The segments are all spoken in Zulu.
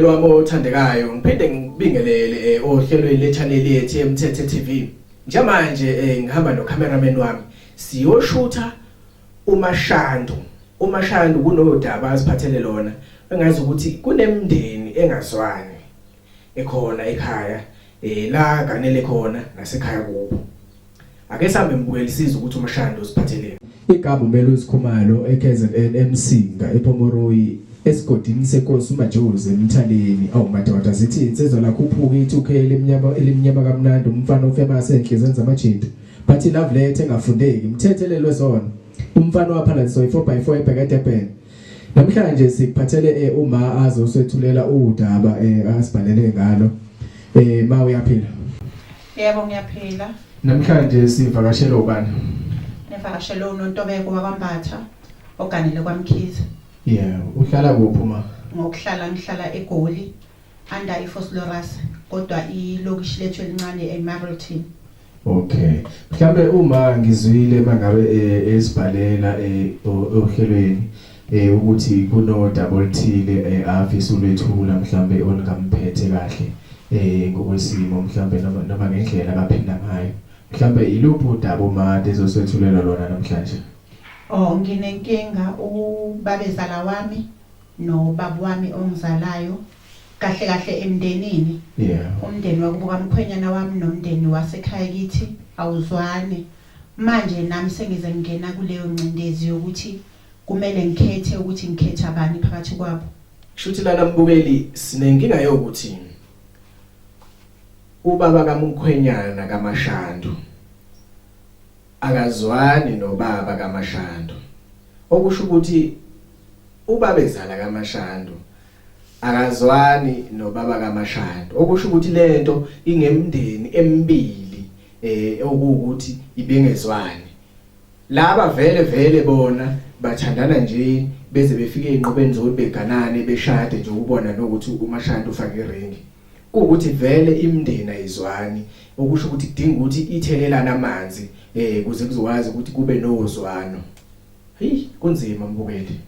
Lwami othandekayo, ngiphinde ngibingelele ohlelweni le-channel yethu yeMthethe TV. Njengamanje ngihamba no-cameraman wami siyoshutha uMashandu. UMashandu kunodaba asiphathele lona engazi ukuthi kunemndeni engazwani ekhona ekhaya, la ganele khona nasekhaya kubo. Ake sihambe mbukeli, sizwe ukuthi uMashandu usiphatheleni. Igama uMelusi Khumalo, eKZN, eMsinga, ePomoroyi, esigodini senkosi uMajozi, eMthaleni. Awu madoda, zithi insizwa lakhuphuka i-2K elimnyama, elimnyama kamnandi, umfana ofamous enhlizweni zamajita. Bathi love letter engafundeki, mthethelelwe sona. Umfana waphalaziswa i-4x4 ebheka eDurban. Namhlanje sikuphathele uma azosethulela udaba asibhalele ngalo. Ma, uyaphila? Yebo, ngiyaphila. Namhlanje sivakashela ubani? Nivakashele uNontobeko wakwaMbatha oganele kwaMkhize. Yeah, uhlala kuphi, ma? Ngokuhlala ngihlala eGoli under iVosloorus, kodwa ilokishi lethu elincane eMarlton. Okay. Mhlambe uma ngizwile mangabe esibhalela ohlelweni ukuthi kuno double thile afisa ulwethula, mhlambe olungamphethe kahle ngokwesimo, mhlambe noma ngendlela abaphila ngayo. Mhlambe iluphi udaba umade ezosethulela lona namhlanje? Oh, nginenkinga, ubabezala wami nobaba wami ongizalayo, kahle kahle emndenini. Umndeni wakubo kamkhwenyana wami nomndeni wasekhaya kithi awuzwani. Manje nami sengize ngingena kuleyo ngcindezi yokuthi kumele ngikhethe ukuthi ngikhetha bani phakathi kwabo. Shuthi lana, mbukeli, sinenkinga yokuthi ubaba kamkhwenyana kaMashandu akazwani nobaba kaMashandu, okusho ukuthi ubabezala kaMashandu akazwani nobaba kaMashandu, okusho ukuthi lento ingemndeni emibili okuwukuthi ibengezwani. Laba vele vele bona bathandana nje beze befike einqubeni zokuthi beganane, beshade nje, ukubona nokuthi uMashandu ufake iringi, kuwukuthi vele imindeni ayizwani, okusho ukuthi kudinga ukuthi ithelelane amanzi kuze kuzokwazi ukuthi kube nozwano. Hey, kunzima, mbukeli.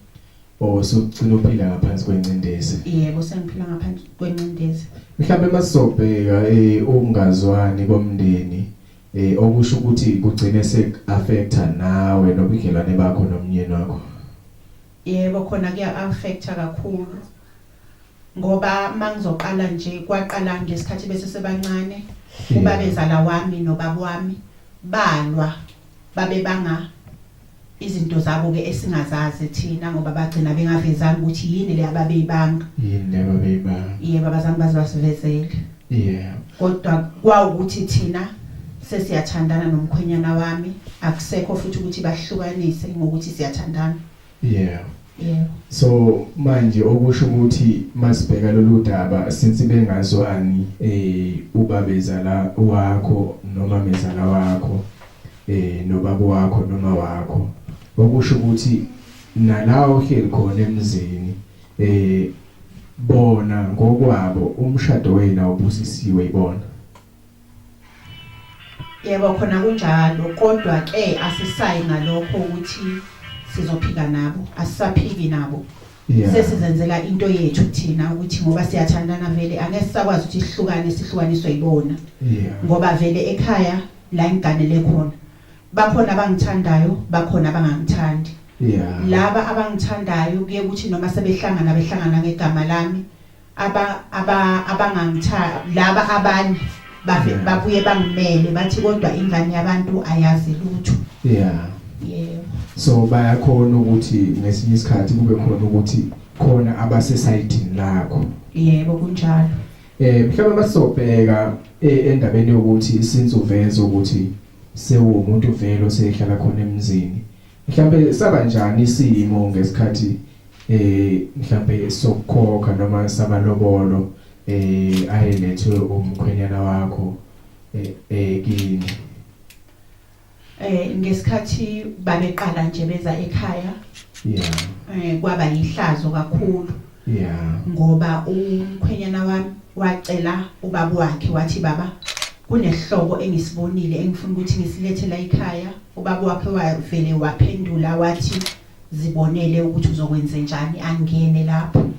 Oh, sugcina uphila ngaphansi kwencindezi. Yebo, sengiphila ngaphansi kwencindezi. Mhlawumbe masobheka ukungazwani komndeni, okusho ukuthi kugcine sek-affecta nawe nobudlelwane bakho nomnyeni wakho. Yebo, khona kuya affecta kakhulu ngoba mangizoqala nje, kwaqala ngesikhathi bese sebancane, ubabezala wami nobaba wami balwa, babebanga izinto zabo ke esingazazi thina, ngoba bagcina bengavezanga ukuthi yini le ababeyibanga. Yini le ababeyibanga? Yebo, abazange baze basivezele. Kodwa kwawukuthi thina sesiyathandana nomkhwenyana wami, akusekho futhi ukuthi bahlukanise ngokuthi siyathandana. Yebo. So manje okusho ukuthi masibheka lolu daba, since bengazwani ubabezala wakho noma mezala wakho nobaba wakho noma wakho, okusho ukuthi nalawo ohleli khona emzini, bona ngokwabo umshado wena ubusisiwe ibona. Yebo, khona kunjalo, kodwa ke asisayi ngalokho ukuthi sizophika nabo, asisaphiki nabo. Sesizenzela into yethu thina ukuthi ngoba siyathandana vele, angeke sisakwazi ukuthi sihlukane, sihlukaniswe yibona. Ngoba vele ekhaya la engiganele khona bakhona abangithandayo, bakhona abangangithandi. Laba abangithandayo kuye ukuthi noma sebehlangana, behlangana ngegama lami. Aba aba abangangithanda laba abanye bafe babuye bangimele, bathi kodwa ingane yabantu ayazi lutho. Yebo. So bayakhona ukuthi ngesinye isikhathi kube khona ukuthi khona abasesayidini lakho. Yebo, kunjalo. Mhlawumbe masobheka endabeni yokuthi since uveza ukuthi sewumuntu vele osehlala khona emzini, mhlawumbe saba njani isimo ngesikhathi mhlawumbe sokukhokha noma samalobolo ayelethwe umkhwenyana wakho kini? Ngesikhathi babeqala nje beza ekhaya, kwaba yihlazo kakhulu ngoba umkhwenyana wami wacela ubaba wakhe, wathi, "Baba, kunehloko engisibonile engifuna ukuthi ngisilethe la ekhaya." Ubaba wakhe wavele waphendula wathi, "Zibonele ukuthi uzokwenza njani, angene lapho."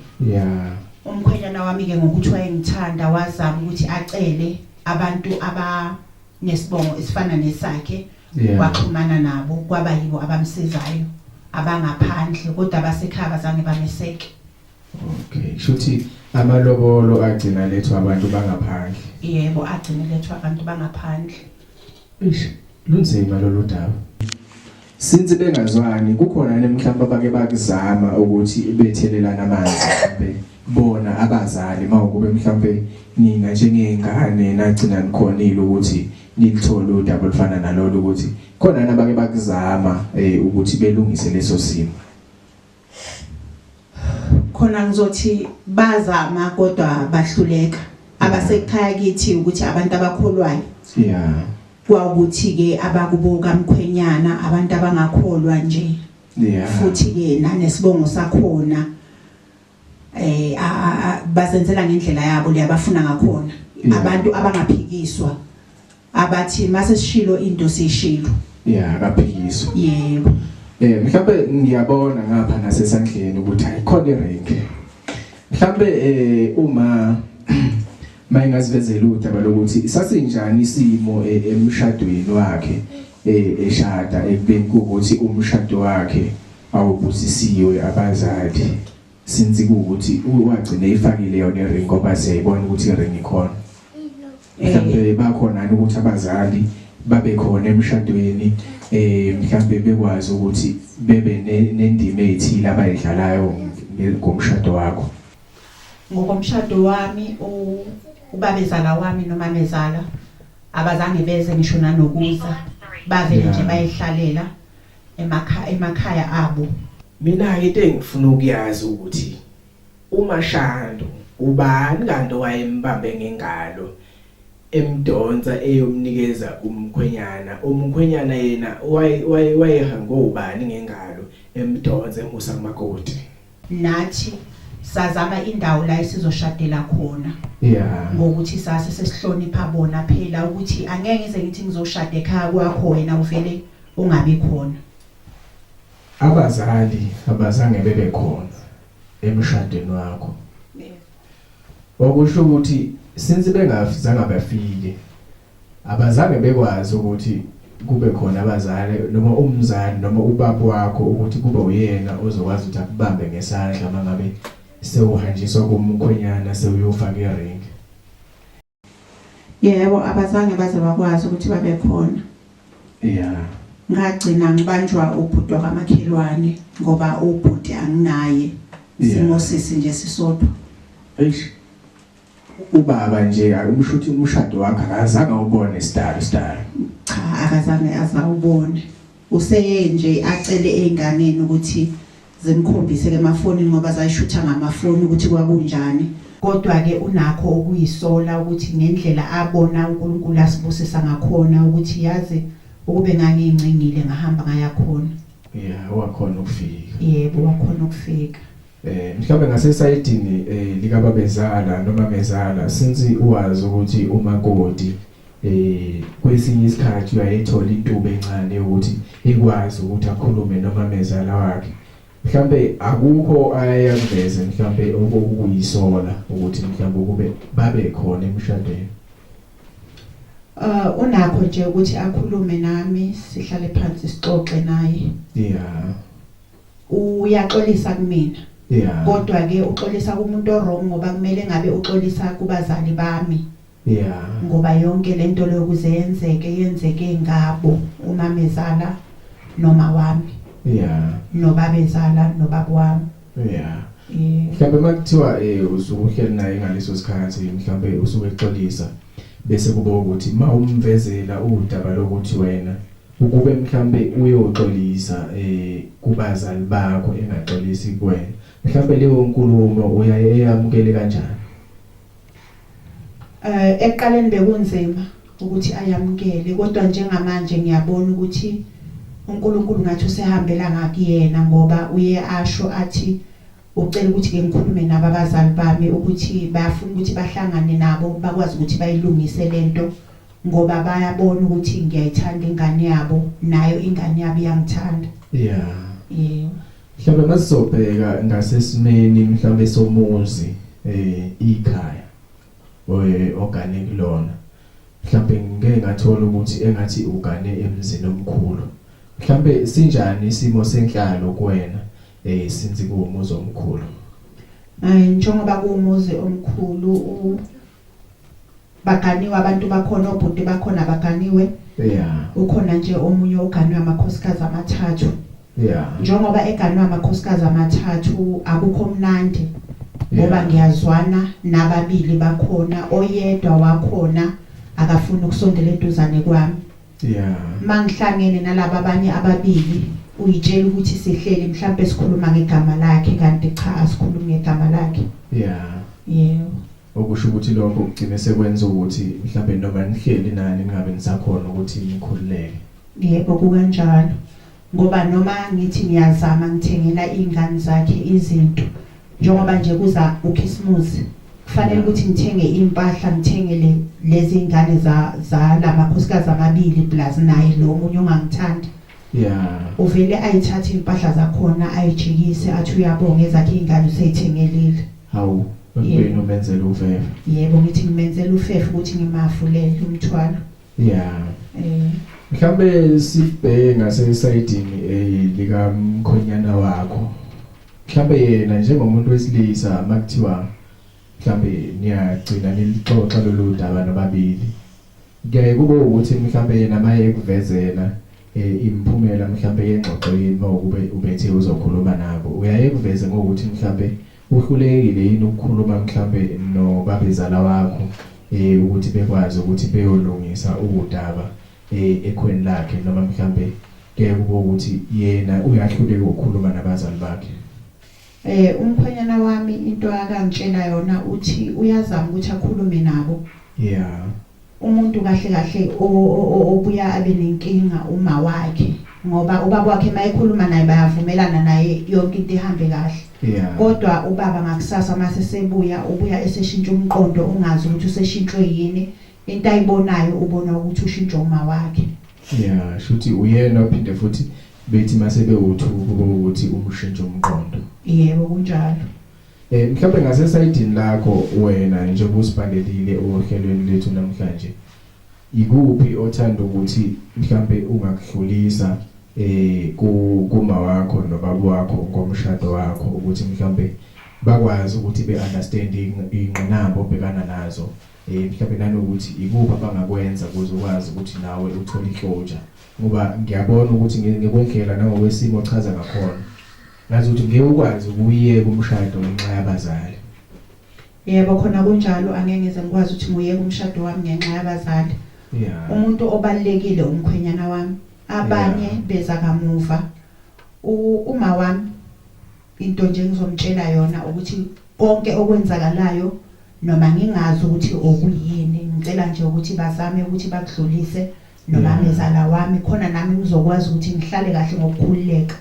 Umkhwenyana wami ke ngokuthi wayengithanda wazama ukuthi acele abantu abanesibongo esifana nesakhe waxhumana nabo kwaba yibo abamsizayo abangaphandle kodwa abasekhaya abazange bameseke. Okay, shuthi amalobolo agcina lethwa abantu bangaphandle. Yebo, agcina lethwa abantu bangaphandle. Eish, lunzima lolu daba. Since bengazwani kukhona yini mhlawumbe abake bakuzama ukuthi bethelelana amanzi mhlawumbe bona abazali mawukube mhlawumbe nina njengezingane nagcina nikhonile ukuthi nilithole udaba olufana nalolu ukuthi khona nabake bakuzama eh ukuthi belungise leso simo. Khona ngizothi bazama kodwa bahluleka. Abasekhaya kithi ukuthi abantu abakholwayo. Yeah. Kwawukuthi ke abakubo kamkhwenyana abantu abangakholwa nje. Yeah. Futhi ke nanesibongo sakhona eh bazenzela ngendlela yabo leyabafuna ngakhona. Abantu abangaphikiswa. Abathi mase sishilo into siyishilo. Yeah, akaphikiswa. Yebo. Eh mhlawumbe ngiyabona ngapha nasesandleni ukuthi ayikhona iring. Mhlawumbe eh uma mayingazivezela udaba lokuthi sasinjani isimo eh, emshadweni wakhe eh, eshada ekubeni kuwukuthi umshado wakhe awubusisiwe abazali since kuwukuthi wagcina ifakile yona iring ngoba siyayibona ukuthi iring ikhona. Mhlawumbe bakhona yini ukuthi abazali babe khona emshadweni eh mhlawumbe bekwazi ukuthi bebe nendima ezithile abayidlalayo ngomshado wakho. Ngokomshado wami ubabezala wami nomamezala abazange beze ngisho nanokuza bavele nje bayihlalela emakhaya emakhaya abo. Mina ke into engifuna ukuyazi ukuthi UMashandu ubani kanti owayembambe ngengalo emdonsa eyomnikeza umkhwenyana? Umkhwenyana yena wayehangwe ubani ngengalo emdonsa emusa kumakoti? Nathi sazama indawo la esizoshadela khona. Yeah. Ngokuthi sase sesihlonipha bona phela ukuthi angeke ngize ngithi ngizoshada ekhaya kwakho wena uvele ungabi khona. Abazali abazange bebe khona emshadweni wakho. Okusho ukuthi since bengafizanga bafike abazange bekwazi ukuthi kube khona abazali noma umzali noma ubaba wakho ukuthi kube uyena ozokwazi ukuthi akubambe ngesandla mangabe sewuhanjiswa kumkhwenyana sewuyofaka iring. Yebo, abazange baze bakwazi ukuthi babe khona. Yeah. Ngagcina ngibanjwa ubhuti wakamakhelwane ngoba ubhuti anginaye. Singosisi nje sisodwa. Eish. Ubaba nje akusho ukuthi umshado wakhe akazange awubone sidalo sidalo. Cha, akazange azawubone. Useye nje acele ezinganeni ukuthi zimkhombise ke emafonini ngoba zayishutha ngamafoni ukuthi kwakunjani. Kodwa ke unakho ukuyisola ukuthi ngendlela abona uNkulunkulu asibusisa ngakhona ukuthi yazi ukube ngangiyincengile ngahamba ngaya khona. Yeah, wakhona ukufika. Yebo, wakhona ukufika. Eh mhlawumbe ngasesayidini eh likababezala noma mezala since uwazi ukuthi umakoti eh kwesinye isikhathi uyayithola intuba encane yokuthi ikwazi ukuthi akhulume noma mezala wakhe mhlambe akukho ayakuveze mhlambe okukuyisola ukuthi mhlambe kube babe khona emshadweni. Uh unakho nje ukuthi akhulume nami sihlale phansi sixoxe naye. Yeah. Uyaxolisa kumina. Yeah. Kodwa ke uxolisa kumuntu owrong ngoba kumele ngabe uxolisa kubazali bami. Yeah. Ngoba yonke lento leyo kuze yenzeke yenzeke ngabo umamezala noma wami. Yeah. Nobabezala nobaba wami. Yeah. Mhlawumbe makuthiwa eh usuke uhleli naye ngaleso sikhathi mhlawumbe usuke exolisa bese kuba ukuthi mawumvezela udaba lokuthi wena ukube mhlawumbe uyoxolisa eh kubazali bakho engaxolisi kuwena mhlawumbe leyo nkulumo uyaye eyamukele kanjani? Eh ekuqaleni bekunzima ukuthi ayamukele kodwa njengamanje ngiyabona ukuthi uNkulunkulu ngathi usehambela ngakuyena ngoba uye asho athi ucela ukuthi ke ngikhulume nabo abazali bami ukuthi bayafuna ukuthi bahlangane nabo bakwazi ukuthi bayilungise lento ngoba bayabona ukuthi ngiyayithanda ingane yabo nayo ingane yabo iyangithanda. Yeah. Yebo. Mhlawumbe masizobheka ngasesimeni mhlawumbe somuzi. Ikhaya ogane kulona, mhlambe ngeke ngathola ukuthi engathi ugane emzini omkhulu. Mhlambe sinjani isimo senhlalo kuwena since kuwumuzi omkhulu? Njengoba kuwumuzi omkhulu, baganiwe abantu bakhona, obhuti bakhona baganiwe. Ukhona nje omunye oganwe amakhosikazi amathathu. Njengoba eganwe amakhosikazi amathathu, akukho mnandi ngoba ngiyazwana nababili bakhona, oyedwa wakhona akafuni ukusondela eduzane kwami. Mangihlangene nalaba abanye ababili, uyitshela ukuthi sihleli mhlawumbe sikhuluma ngegama lakhe, kanti cha, asikhulumi ngegama lakhe. Yebo. Okusho ukuthi lokho kugcine sekwenza ukuthi mhlambe noma nihleli nani ningabe nisakhona ukuthi nikhululeke. Yebo, kukanjalo, ngoba noma ngithi ngiyazama ngithengela izingane zakhe izinto, njengoba nje kuza uKhisimusi, kufanele ukuthi ngithenge impahla, ngithengele lezi ingane za zalamakhosikazi amabili plus naye lo munye ongangithandi. Uvele ayithathe impahla zakhona, ayijikise, athi uyabonga, ezakhe ingane useyithengelile. Hawu, ekubeni umenzela ufefe. Yebo, ngithi ngimenzela ufefe ukuthi ngimafulele umthwalo. Mhlambe sibheke ngasesayidini lika mkhonyana wakho. Mhlambe yena njengomuntu wesilisa, makuthiwa mhlambe niyagcina nilixoxa lolu daba nobabili, kuyaye kube ukuthi mhlambe yena maye kuvezela imiphumela mhlambe yengxoxo yini, mawukube ubethe uzokhuluma nabo, uyaye kuveze ngokuthi mhlambe uhlulekile yini ukukhuluma mhlambe nobabezala wakho ukuthi bekwazi ukuthi beyolungisa udaba ekhweni lakhe, noma mhlambe kuyaye kube ukuthi yena uyahluleka ukukhuluma nabazali bakhe? Umkhwenyana wami, into akangitshela yona, uthi uyazama ukuthi akhulume nabo. Umuntu kahle kahle obuya abe nenkinga uma wakhe, ngoba ubaba wakhe mayekhuluma naye bayavumelana naye, yonke into ihambe kahle. Kodwa ubaba ngakusasa mase sebuya, ubuya eseshintsha umqondo, ungazi ukuthi useshintshwe yini. Into ayibonayo, ubona ukuthi ushintsha uma wakhe. Yeah, shuthi uyena ophinde futhi bethi mase bewuthu kube ukuthi umshintsho umqondo. Yebo, kunjalo. Mhlawumbe ngasesayidini lakho wena, njengoba usibhalelile ohlelweni lethu namhlanje, ikuphi othanda ukuthi mhlawumbe ungakudlulisa ku kuma wakho nobaba wakho ngomshado wakho, ukuthi mhlawumbe bakwazi ukuthi be-understand ingqinamba obhekana nazo, mhlawumbe nanokuthi ikuphi abangakwenza ukuze ukwazi ukuthi nawe uthole i-closure? Ngoba ngiyabona ukuthi ngekwendlela nangokwesimo ochaza ngakhona, ngazi ukuthi ngeke ukwazi ukuyeka umshado ngenxa yabazali. Yebo, khona kunjalo, angeke ngize ngikwazi ukuthi nguyeke umshado wami ngenxa yabazali. Umuntu obalekile umkhwenyana wami, abanye beza kamuva. Uma wami, into nje ngizomtshela yona ukuthi konke okwenzakalayo, noma ngingazi ukuthi okuyini, ngicela nje ukuthi bazame ukuthi bakudlulise noma mezala wami, khona nami ngizokwazi ukuthi ngihlale kahle ngokukhululeka.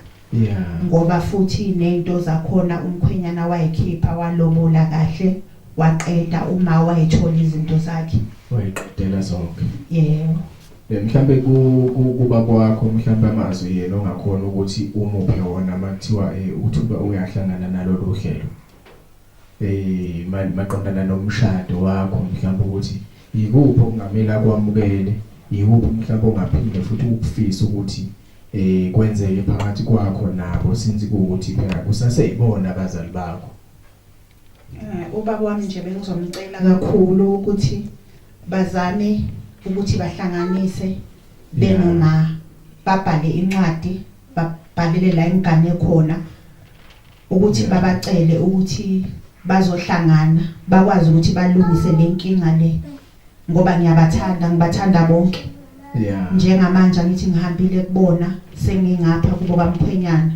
Ngoba futhi nezinto zakhona umkhwenyana wayikhipha, walobola kahle, waqeda, uma wayithola izinto zakhe. Wayiqedela zonke. Yebo. Mhlambe kuba kwakho mhlambe amazwi yena ongakhona ukuthi umuphe wona makuthiwa uthuba uyahlangana nalolu hlelo maqondana nomshado wakho, mhlawumbe ukuthi ikuphi okungamele akwamukele, ikuphi mhlawumbe ongaphinde futhi ukufisa ukuthi kwenzeke phakathi kwakho nabo, since kuwukuthi phela kusaseyibona abazali bakho? Ubaba wami nje bengizomcela kakhulu ukuthi bazame ukuthi bahlanganise benoma, babhale incwadi, babhalele la ingane khona ukuthi babacele ukuthi bazohlangana, bakwazi ukuthi balungise lenkinga le, ngoba ngiyabathanda, ngibathanda bonke. Njengamanje ngithi ngihambile kubona, sengingapha kubo kamkhwenyana.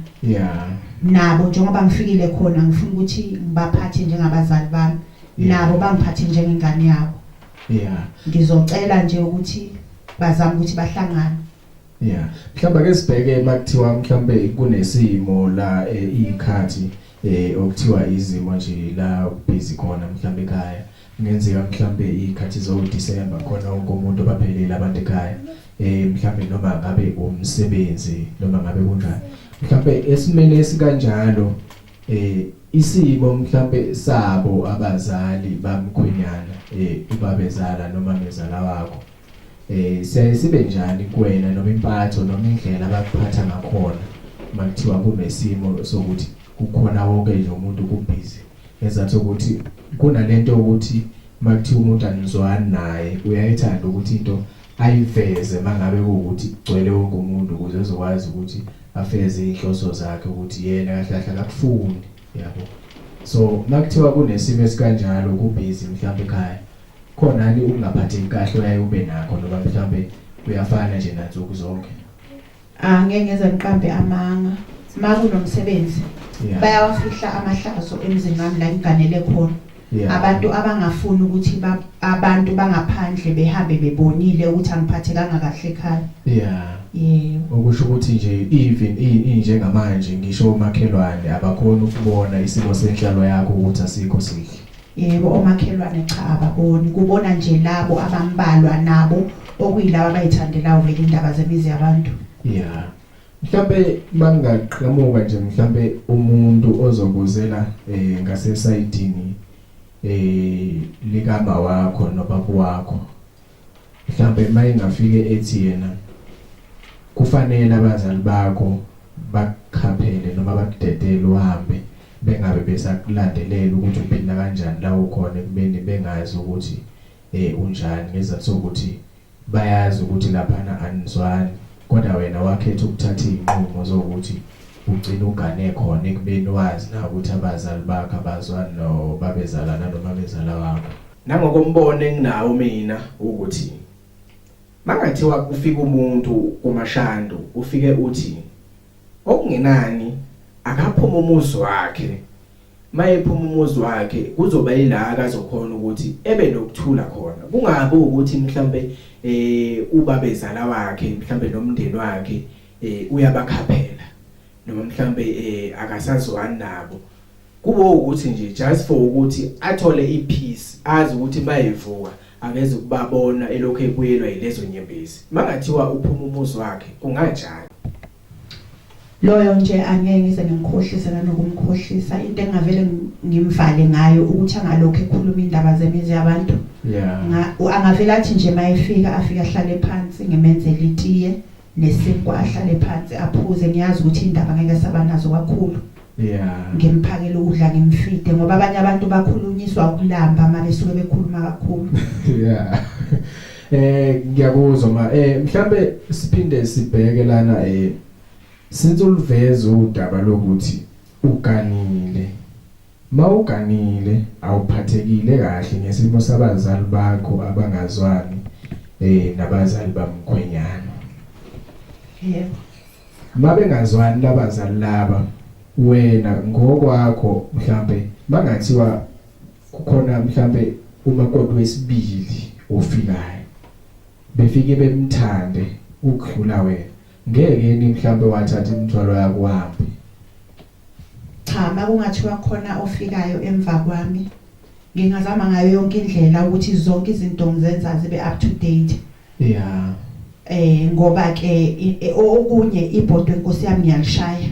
Nabo njengoba ngifikile khona, ngifuna ukuthi ngibaphathe njengabazali bami, nabo bangiphathe njengengane yabo. Ngizocela nje ukuthi bazame ukuthi bahlangane. Yeah. Mhlawumbe ke sibheke makuthiwa mhlawumbe kunesimo la ikhathi okuthiwa izimo nje la busy khona mhlawumbe ekhaya. Kungenzeka mhlawumbe ikhathi zo December khona wonke umuntu baphelele abantu ekhaya. Mhlawumbe noma ngabe umsebenzi noma ngabe kunjani. Mhlawumbe esimene esikanjalo. Isimo mhlambe sabo abazali bamkhwenyana ubabezala noma mezala wakho siyaye sibe njani kuwena, noma impatho noma indlela abakuphatha ngakhona makuthiwa kunesimo sokuthi kukhona wonke nje umuntu kubhizi, ngezathu ukuthi kunalento ukuthi makuthiwa umuntu anizwani naye uyayithanda ukuthi into ayiveze mangabe kuwukuthi kugcwele wonke umuntu ukuze ezokwazi ukuthi afeze inhloso zakhe ukuthi yena kahle kahle akakufuni, yabo. So makuthiwa kunesimo esikanjalo kubhizi mhlawumbe ekhaya, khonani ukungaphatheki kahle oyaye ube nakho, noma mhlawumbe kuyafana nje nansuku zonke? Angeke ngeze ngiqambe amanga, makunomsebenzi bayawafihla amahlazo emzini wami la ngiganele khona. Abantu abangafuni ukuthi abantu bangaphandle behambe bebonile ukuthi angiphathekanga kahle ekhaya. Yebo. Okusho ukuthi nje even injengamanje ngisho omakhelwane abakhona ukubona isimo senhlalo yakho ukuthi asikho sihle. Yebo, omakhelwane cha, ababoni, kubona nje labo abambalwa nabo okuyilabo abayithandelayo vele indaba zemizi yabantu. Yeah. Mhlambe mangaqhamuka nje mhlambe umuntu ozobuzela ngasesayidini likama wakho nobaba wakho, mhlambe mayengafike ethi yena kufanele abazali bakho bakukhaphele noma bakudedele uhambe, bengabe besakulandelela ukuthi uphila kanjani la ukhona, ekubeni bengazi ukuthi unjani, ngezathu sokuthi bayazi ukuthi laphana anizwani, kodwa wena wakhetha ukuthatha izinqumo zokuthi ugcine ugane khona ekubeni wazi na ukuthi abazali bakho abazwani no babezalana noma bezala wakho. Nangokombono enginawo mina ukuthi mangathiwa kufika umuntu kuMashandu, ufike uthi okungenani akaphuma umuzi wakhe, mayephuma umuzi wakhe kuzoba yila akazokhona ukuthi ebe nokuthula khona, kungabi ukuthi mhlambe ubabezala wakhe mhlambe nomndeni wakhe uyabakhaphela noma mhlambe akasazwani nabo, kube ukuthi nje just for ukuthi athole ipeace, azi ukuthi mayevuka angeze ukubabona elokhu ebuyelwa yilezo nyembezi. Mangathiwa uphuma umuzi wakhe kunganjani? Loyo nje angeke ngize ngimkhohlise nanokumkhohlisa. Into engavele ngimvale ngayo ukuthi angalokhu ekhuluma indaba zemizi yabantu. Angavele athi nje mayefika afike ahlale phansi, ngimenzele itiye nesinkwa, ahlale phansi aphuze. Ngiyazi ukuthi indaba ngeke saba nazo kakhulu. Ngimphakele ukudla ngimfide, ngoba abanye abantu bakhulunyiswa ukulamba uma besuke bekhuluma kakhulu. Ngiyakuzwa ma. Mhlambe siphinde sibheke lana, since uliveza udaba lokuthi uganile, mawuganile awuphathekile kahle ngesimo sabazali bakho abangazwani nabazali bamkhwenyana. Yebo. Mabengazwani labazali laba, wena ngokwakho mhlambe mangathiwa kukhona mhlambe umakoti wesibili ofikayo, befike bemthande ukudlula wena, ngeke ni mhlambe wathatha imithwalo yakho uhambe? Cha, makungathiwa khona ofikayo emva kwami, ngingazama ngayo yonke indlela ukuthi zonke izinto ngizenza zibe up to date. Ngoba ke okunye ibhodwe Nkosi yami ngiyalishaya.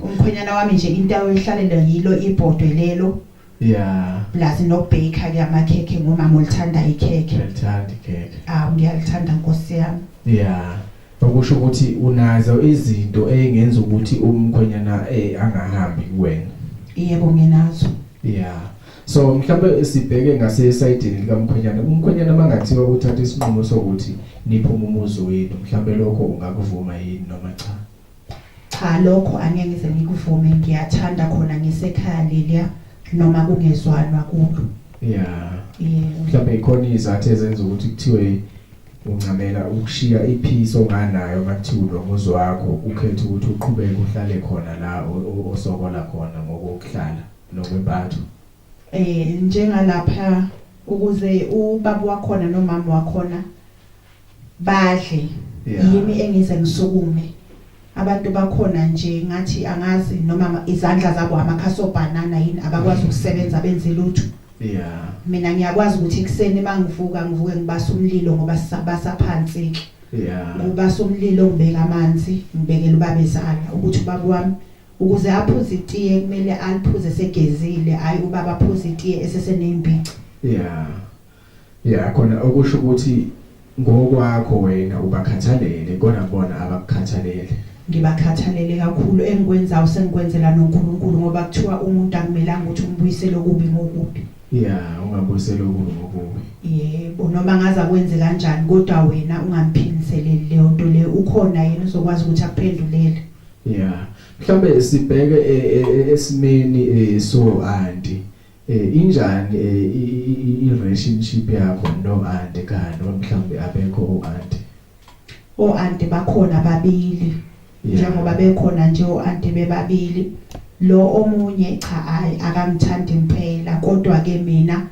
Umkhwenyana wami nje into ayoyihlalela yilo ibhodwe lelo. Plus nokubheka ke amakhekhe, ngomama olithanda ikhekhe. Ngiyalithanda ikhekhe. Ah, ngiyalithanda Nkosi yami. Okusho ukuthi unazo izinto ezingenza ukuthi umkhwenyana angahambi kuwena. Yebo, nginazo. So mhlawumbe sibheke ngase sayidini likamkhwenyana. Umkhwenyana mangathiwa uthatha isinqumo sokuthi niphume umuzi wenu, mhlawumbe lokho ungakuvuma yini noma cha? Cha, lokho angeke ngize ngikuvume. Ngiyathanda khona ngisekhaya leliya noma kungezwanwa kulo. Yebo. Mhlawumbe ikhona izathu ezenza ukuthi kuthiwe uncamela ukushiya ipeace onganayo makuthiwa lo muzi wakho, ukhethe ukuthi uqhubeke uhlale khona la osokola khona ngokuhlala nokwempatho. Njengalapha ukuze ubaba wakhona nomama wakhona badle, yimi engize ngisukume. Abantu bakhona nje ngathi angazi noma izandla zabo amakhasi obhanana yini, abakwazi ukusebenza benze lutho. Mina ngiyakwazi ukuthi ekseni mangivuka ngivuke ngibasa umlilo, ngoba sisabasa phansi ke. Ngibasa umlilo, ngibeka amanzi, ngibekela ubabezala ukuthi ubaba wami Ukuze aphuze itiye kumele aliphuze segezile, hayi ubaba aphuze itiye eseseneyimbici. Yeah. Yeah, khona okusho ukuthi ngokwakho wena ubakhathalele kodwa bona abakukhathalele. Ngibakhathalele kakhulu engikwenzayo sengikwenzela noNkulunkulu ngoba kuthiwa umuntu akumelanga ukuthi umbuyisele okubi ngokubi. Yeah, ungabuyisela okubi ngokubi. Yebo, noma ngaze akwenze kanjani kodwa wena ungamphindiseleli leyo nto leyo, ukhona yena uzokwazi ukuthi akuphendulele. Yeah. Mhlambe sibheke e, e, e, esimeni so auntie. Injani i relationship yakho no auntie ekhaya noma mhlambe abekho o auntie? O auntie bakhona babili. Njengoba bekhona nje o auntie bebabili. Lo omunye cha hayi akangithandi impela kodwa ke mina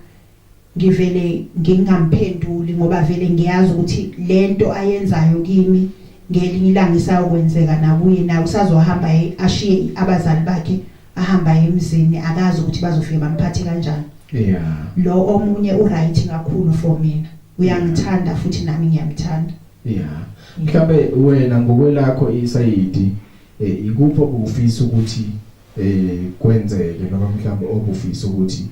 ngivele ngingamphenduli ngoba vele ngiyazi ukuthi lento ayenzayo kimi ngelinye ilanga isayokwenzeka nakuye naye usazohamba ashiye abazali bakhe ahamba emzini akazi ukuthi bazofike bamphathe kanjani. Yeah. Lo omunye u right kakhulu for mina. Uyangithanda futhi nami ngiyamthanda. Yeah. Mhlambe wena ngokwelakho isayidi eh, ikuphi obufisa ukuthi eh kwenzeke noma mhlambe obufisa ukuthi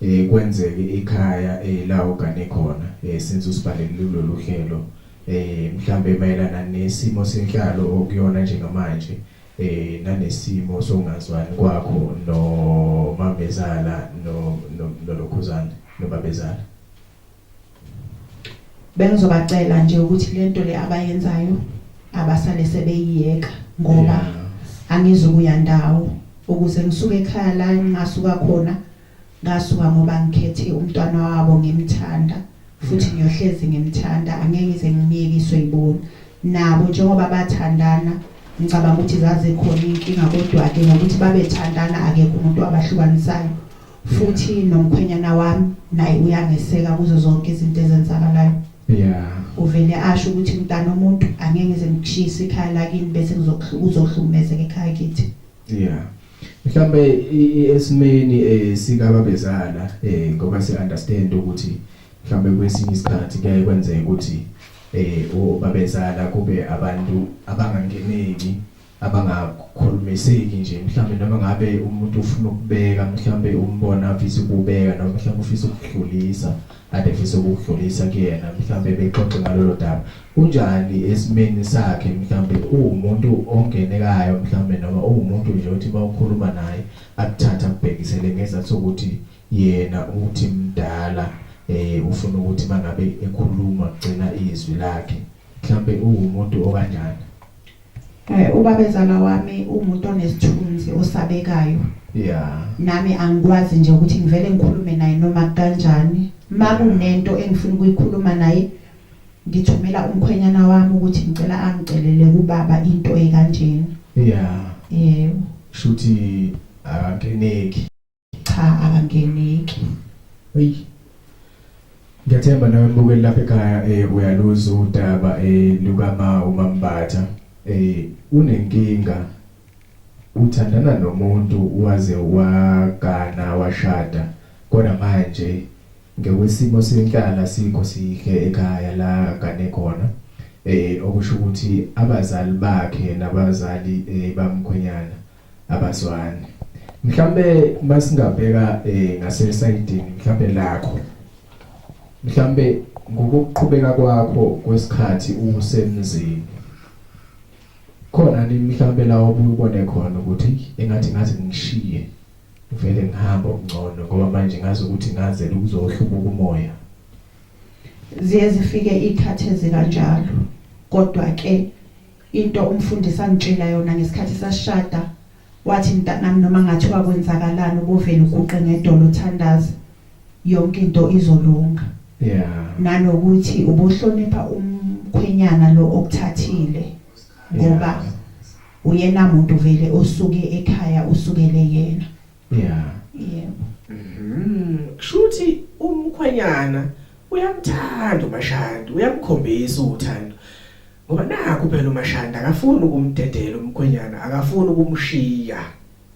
eh kwenzeke ekhaya eh la ugane khona eh since usibhalele kulolu hlelo eh mhlambe mayelana nesimo senhlalo okuyona njengamanje eh nanesimo sokungazwani kwakho no mamezala no nolokhuzana nobabezala. Bengizobacela nje ukuthi lento le abayenzayo abasale sebeyiyeka ngoba angizukuya ndawo ukuze ngisuke ekhaya la ngingasuka khona ngasuka ngoba ngikhethe umntwana wabo ngimthanda futhi ngiyohlezi ngimthanda angeke ngize ngimyekiswe yibona nabo njengoba bathandana ngicabanga ukuthi zazikhona inkinga kodwa ke ngokuthi babethandana akekho umuntu abahlukanisayo futhi nomkhwenyana wami naye uyangeseka kuzo zonke izinto ezenzakalayo. Yeah. Uvele asho ukuthi mntana omuntu angeke ngize ngikushise ikhaya lakini bese uzohlukumezeka ekhaya kithi. Yeah. Mhlambe esimeni eh, sikababezala eh ngoba si understand ukuthi mhlambe kwesinye isikhathi kuyaye kwenzeke ukuthi eh obabezala kube abantu abangangeneki abangakhulumiseki nje mhlambe noma ngabe umuntu ufuna ukubeka mhlambe umbona afisa ukubeka noma mhlambe ufisa ukudlulisa ade efisa ukudlulisa kuyena mhlambe bexoxe ngalolo daba kunjani esimeni sakhe mhlambe uwumuntu ongenekayo mhlambe noma uwumuntu nje othi mawukhuluma naye akuthatha akubhekisele ngezathu sokuthi yena uthi mdala eh ufuna ukuthi mangabe ekhuluma kugcina izwi lakhe mhlambe uwumuntu okanjani. Eh ubabezala wami umuntu onesithunzi osabekayo. Yeah. Nami angikwazi nje ukuthi ngivele ngikhulume naye noma kanjani. Makunento engifuna ukuyikhuluma naye ngithumela umkhwenyana wami ukuthi ngicela angicelele kubaba into ekanjena. Yeah. Yebo. Shuthi akangeneki. Cha akangeneki. Hey. Ngiyathemba nawe mbukeli lapha ekhaya eh uyaluza udaba eh lukama uMambatha eh unenkinga uthandana nomuntu waze wagana washada kodwa manje ngokwesimo senhlala sikho sihle ekhaya la gane khona eh okusho ukuthi abazali bakhe nabazali eh, bamkhwenyana abazwani mhlambe masingabheka eh ngasesayidini mhlambe lakho mhlambe ngokuqhubeka kwakho kwesikhathi usemzini khona ni mhlambe la obuyibone khona ukuthi engathi ngathi ngishiye ngivele ngihambe okungcono ngoba manje ngazi ukuthi ngazela ukuzohlubuka umoya. Ziye zifike ikhathi ezikanjalo kodwa ke Into umfundisi angitshela yona ngesikhathi sasishada wathi mntanami noma ngathiwa kwenzakalani ubovele uguqe ngedolo uthandaze yonke into izolunga. Yeah. Nanokuthi ubohlonipha umkhwenyana lo okuthathile ngoba yeah. uyena muntu vele osuke ekhaya usukele yena. Yeah. Yebo. Mhm. Kushuthi umkhwenyana uyamthanda uMashandi, uyamkhombisa uthando. Ngoba nakhu phela uMashanda akafuni ukumdedela umkhwenyana, akafuni ukumshiya.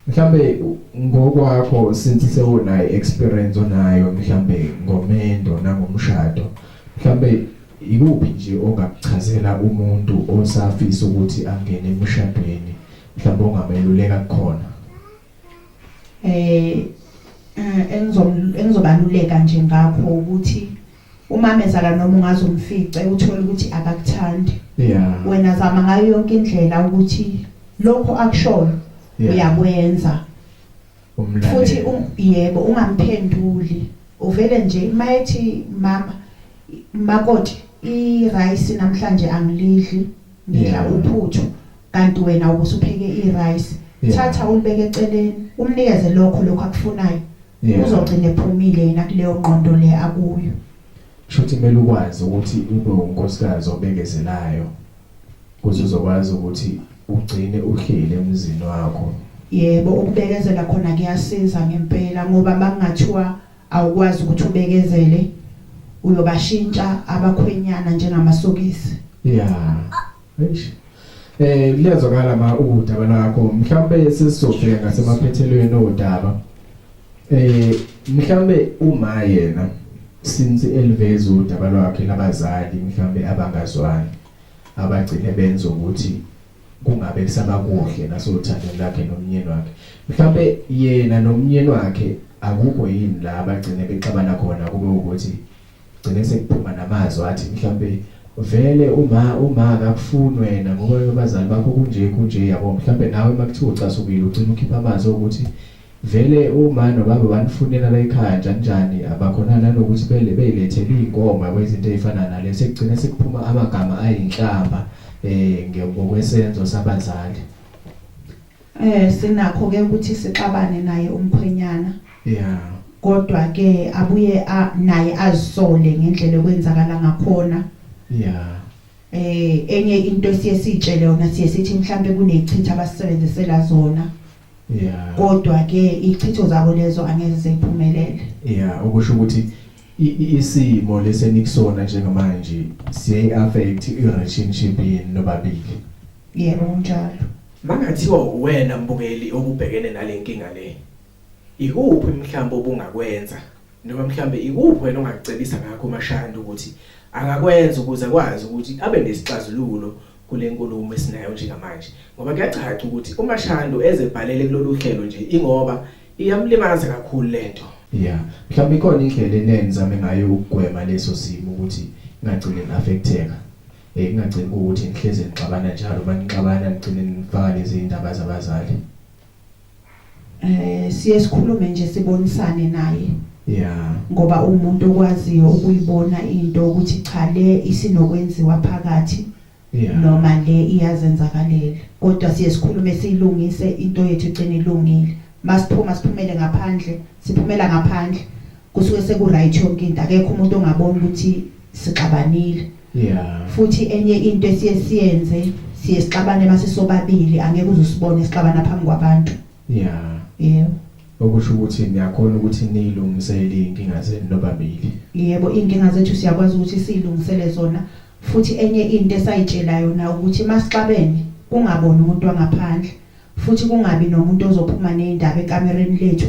Mhlambe ngokwakho since sewunayo experience onayo mhlambe ngomendo nangomshado mhlambe ikuphi nje ongakuchazela umuntu osafisa ukuthi angene emshadweni mhlawumbe ongameluleka kukhona? Eh engizobaluleka nje ngakho ukuthi umamezala noma ungaze umfice uthole ukuthi akakuthandi. Wena zama ngayo yonke indlela ukuthi lokho akushoyo uyakwenza. Futhi yebo ungamphenduli uvele nje mayethi mama makoti i-rice namhlanje angilidli ngidla uphuthu kanti wena ubusupheke i-rice thatha ulibeke eceleni umnikeze lokho lokho akufunayo uzogcina ephumile yena kuleyo ngqondo le akuyo. Shuthi kumele ukwazi ukuthi ube unkosikazi obekezelayo ukuze uzokwazi ukuthi ugcine uhleli emzini wakho. Yebo, ukubekezela khona kuyasiza ngempela ngoba makungathiwa awukwazi ukuthi ubekezele uyobashintsha abakhwenyana njengamasokisi. Yeah. Eish. Eh liyazwakala ma udaba lwakho mhlawumbe sesizofika ngasemaphethelweni odaba. Eh mhlawumbe uma yena since eliveza udaba lwakhe labazali mhlawumbe abangazwani abagcine benza ukuthi kungabe kusaba kuhle nasothandweni lakhe nomnyeni wakhe mhlawumbe yena nomnyeni wakhe akukho yini la abagcine bexabana khona kube ukuthi gcine sekuphuma namazwi athi mhlawumbe vele uma uma akakufuni wena ngoba abazali bakho kunje kunje yabo mhlawumbe nawe makuthiwa ucasukile ugcina ukhipha amazwi ukuthi vele uma nobaba banifunela la ekhaya njani njani abakhona nanokuthi bele beyilethele inkomo yabo izinto ezifana nale sekugcina sekuphuma amagama ayinhlamba eh ngokwesenzo sabazali. Eh sinakho ke ukuthi sixabane naye umkhwenyana. Yeah. Kodwa ke abuye naye azisole ngendlela okwenzakala ngakhona. Yeah. Eh enye into esiye sitshele yona siye sithi mhlambe kunezichitha abasebenzisela zona. Yeah. Kodwa ke ichitho zabo lezo angeze ziphumelele. Yeah, okusho ukuthi isimo lesenikusona njengamanje siye affect i relationship yenu nobabili. Yebo kunjalo. Mangathiwa uwena mbukeli obubhekene nalenkinga le. Ikuphi mhlawumbe obungakwenza noma mhlawumbe ikuphi wena ongakucebisa ngakho uMashanda ukuthi angakwenza ukuze akwazi ukuthi abe nesixazululo kule nkulumo esinayo njengamanje ngoba kuyacaca ukuthi uMashando ezebhalele kulolu hlelo nje ingoba iyamlimaza kakhulu lento. Yeah, mhlawumbe ikhona indlela enenzame ngayo ukugwema leso simo ukuthi ngagcine ni-affecteka. Eh kungagcini ukuthi nihleze nixabana njalo manixabana nigcine nifaka lezi indaba zabazali. Eh siye sikhulume nje sibonisane naye. Yeah. Ngoba umuntu okwaziyo ukuyibona into ukuthi cha le isinokwenziwa phakathi. Yeah. Noma le iyazenzakalela. Kodwa siye sikhulume siyilungise into yethu igcine ilungile. Masiphuma siphumele ngaphandle, siphumela ngaphandle. Kusuke seku right yonke into akekho umuntu ongabona ukuthi sixabanile. Yeah. Futhi enye into esiye siyenze siye sixabane masisobabili angeke uzusibone sixabana phambi kwabantu. Yeah. Yebo. Okusho ukuthi niyakhona ukuthi niyilungisele inkinga zenu nobabili. Yebo, inkinga zethu siyakwazi ukuthi siyilungisele zona. Futhi enye into esayitshela yona ukuthi masixabene kungaboni umuntu wangaphandle futhi kungabi nomuntu ozophuma nezindaba ekamereni lethu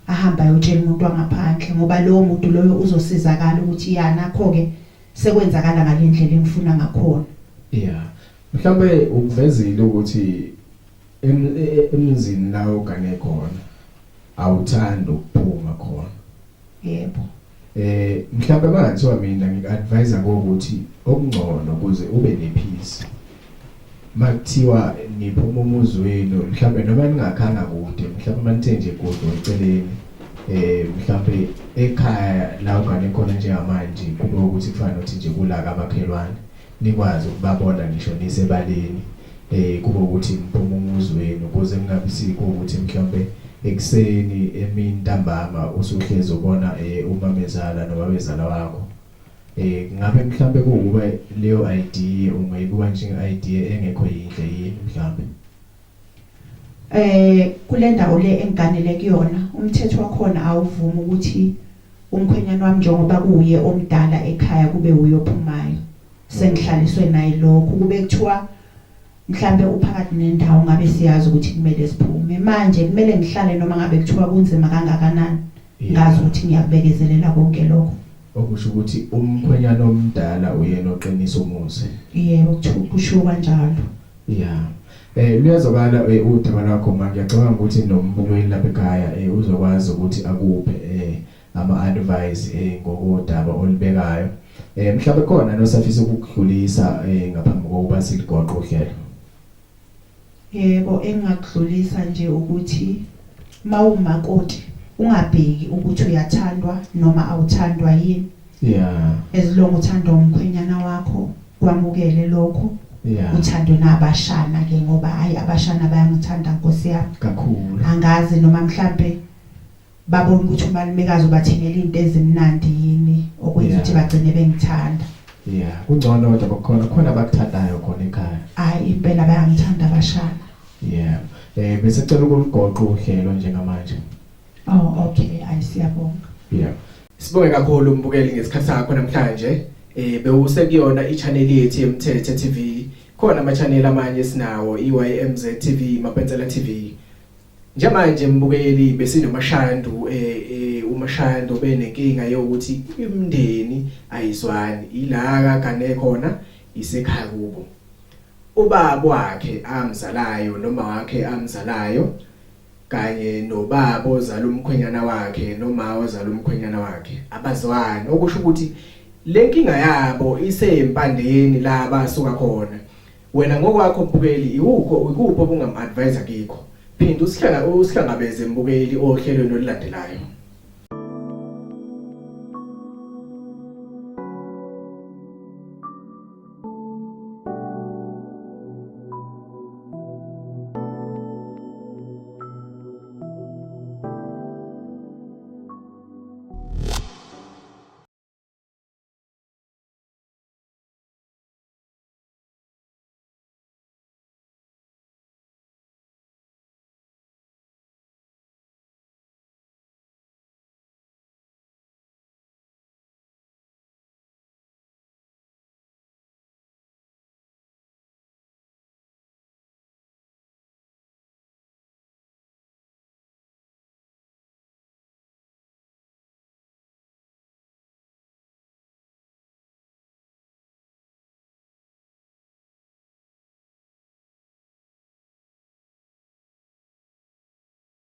ahamba ayotshela umuntu wangaphandle ngoba lowo muntu loyo uzosizakala ukuthi ya nakho ke sekwenzakala ngalendlela engifuna ngakhona. Yeah. Mhlawumbe ukuvezile ukuthi emzini la ogane khona awuthandi ukuphuma khona. Yebo. Eh mhlawumbe mangathiwa mina ngikuadvise ngokuthi okungcono ukuze ube nepeace. Makuthiwa niphuma umuzi wenu mhlawumbe noma ningakhanga kude mhlawumbe manithe nje kude eceleni eh mhlawumbe ekhaya la ugane khona njengamanje kube ukuthi kufana nokuthi nje kulaka amakhelwane nikwazi ukubabona ngisho nisebaleni eh kube ukuthi niphuma umuzi wenu ukuze kungabi sikho ukuthi mhlawumbe ekuseni emini ntambama usuhlezi ubona eh umamezala nobabezala wakho eh ngabe mhlawumbe kuwukuba leyo idea ungayibuka njenge idea engekho yinhle yini mhlawumbe Eh kule ndawo le engiganele kuyona umthetho wakhona awuvumi ukuthi umkhwenyana wami njengoba kuye omdala ekhaya kube uye ophumayo sengihlaliswe naye lokhu kube kuthiwa mhlambe uphakathi nendawo ngabe siyazi ukuthi kumele siphume manje kumele ngihlale noma ngabe kuthiwa kunzima kangakanani ngazi ukuthi ngiyakubekezelela konke lokho okusho ukuthi umkhwenyana omdala uyena oqinisa umuzi yebo kushiwo kanjalo yeah. Luyazwakala udaba lwakho ma, ngiyacabanga ukuthi nombukeli lapha ekhaya uzokwazi ukuthi akuphe ama advice ngokodaba olubekayo. Mhlawumbe khona nosafisa ukukudlulisa ngaphambi kokuba siligoqe uhlelo. Yebo, engingakudlulisa nje ukuthi mawumakoti ungabheki ukuthi uyathandwa noma awuthandwa yini. As long uthandwa umkhwenyana wakho, kwamukele lokho. Uthandwe nabashana ke, ngoba hayi, abashana bayangithanda, Nkosi yami. Kakhulu. Angazi noma mhlambe babona ukuthi umalumekazi ubathengela into ezimnandi yini okwenza ukuthi bagcine bengithanda. Yeah, kungcono kodwa khona khona abakuthandayo khona ekhaya. Hayi, impela bayangithanda abashana. Yeah. Bese cela ukuligoqa uhlelo njengamanje. Oh okay, ayisiyabonga. Yeah. Sibonge kakhulu umbukeli ngesikhathi sakho namhlanje. Bewusekuyona i-channel yethu yeMthethe TV. Khona ama channel amanye sinawo, iYMZ TV, Mapensela TV. Njengamanje mbukeli besinoMashandu, uMashandu benenkinga yokuthi imndeni ayizwani. Ila kagane khona isekhaya kubo. Ubaba wakhe amzalayo noma wakhe amzalayo kanye nobaba ozala umkhwenyana wakhe noma ozala umkhwenyana wakhe abazwani, okusho ukuthi lenkinga yabo isempandeni la basuka khona. Wena ngokwakho mbukeli, iwukho ikuphi obungam-advise kikho? Phinda usihlangabeze mbukeli ohlelweni olulandelayo.